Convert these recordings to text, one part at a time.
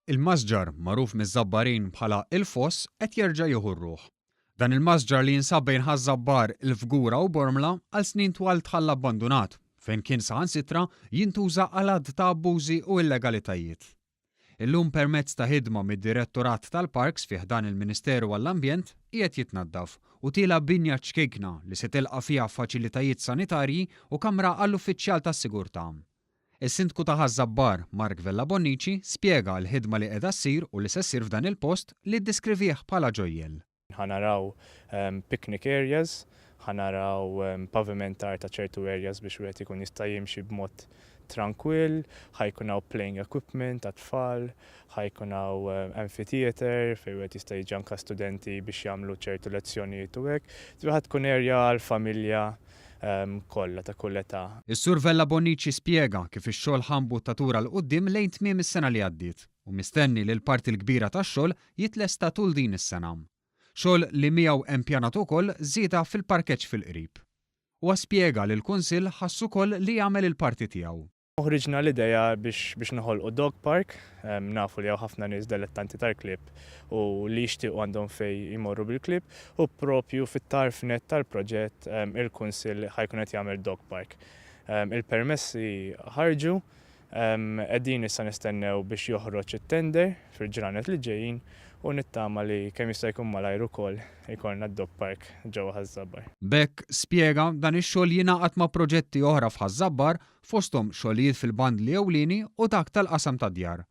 Il-masġar, magħruf miż-Żabbarin bħala Il-Foss, qed jerġa' jieħu r-ruħ. Dan il-masġar li jinsab bejn Ħaż-Żabbar, il-Fgura u Bormla, għal snin twal tħalla abbandunat, fejn kien saħansitra jintuża għal għadd ta' abbużi u illegalitajiet. Illum permezz ta' ħidma mid-Direttorat tal-Parks fi ħdan il-Ministeru għall-Ambjent qiegħed jitnaddaf u tiela' binja ċkejkna li se tilqa' fiha faċilitajiet sanitarji u kamra għall-uffiċjal tas-sigurtà. Is-Sindku ta' Ħaż-Żabbar, Mark Vella Bonnici, spjega l-ħidma li qiegħda ssir u li se ssir f'dan il-post li ddeskrivih bħala ġojjell. Ħa naraw picnic areas, ħa naraw pavimentar ta' ċertu areas biex wieħed ikun jista' jimxi b'mod trankwill, ħa jkun hawn playing equipment għat-tfal, ħa jkun hawn amphitheatre fejn wieħed jista' jiġi anke studenti biex jagħmlu ċertu lezzjonijiet u hekk. Ġifieri ħa tkun area għall-familja kollha ta' kull età. Is-Sur Vella Bonnici spjega kif ix-xogħol ħa mbuttatura 'l quddiem lejn tmiem is-sena li għaddiet u mistenni li l-parti l-kbira tax-xogħol jitlesta tul din is-sena. Xogħol li miegħu hemm pjanat ukoll żieda fil-parkeġġ fil-qrib. Huwa spjega li l-Kunsill ħass ukoll li jagħmel il-parti tiegħu. Ħriġna l-idea biex biex noħolqu dog park, nafu li hawn ħafna nies delettanti tal-klieb u li jixtiequ għandhom fejn jmorru bil-klieb u propju fit-tarf nett tal-proġett il-Kunsill ħa jkun qed jagħmel dog park. Il-permessi ħarġu, Qegħdin issa nistennew biex joħroġ it-tender fil-ġranet li ġejjin u nittama li kemm jista' jkun malajr ukoll ikollna d-dog park ġewwa Ħaż-Żabbar. B'hekk, spjega, dan ix-xogħol jingħaqad ma' proġetti oħra f'Ħaż-Żabbar, fosthom xogħlijiet fil-bandli ewlieni u dak tal-qasam tad-djar.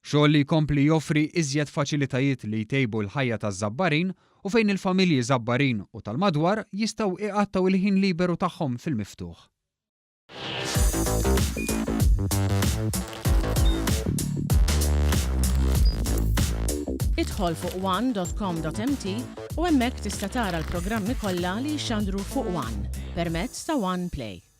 Xogħol li jkompli joffri iżjed faċilitajiet li jtejbu l-ħajja taż-Żabbarin u fejn il-familji Żabbarin u tal-madwar jistgħu iqattgħu l-ħin liberu tagħhom fil-miftuħ. Idħol fuq one.com.mt u hemmhekk tista' tara l-programmi kollha li jixxandru fuq One permezz ta' One Play.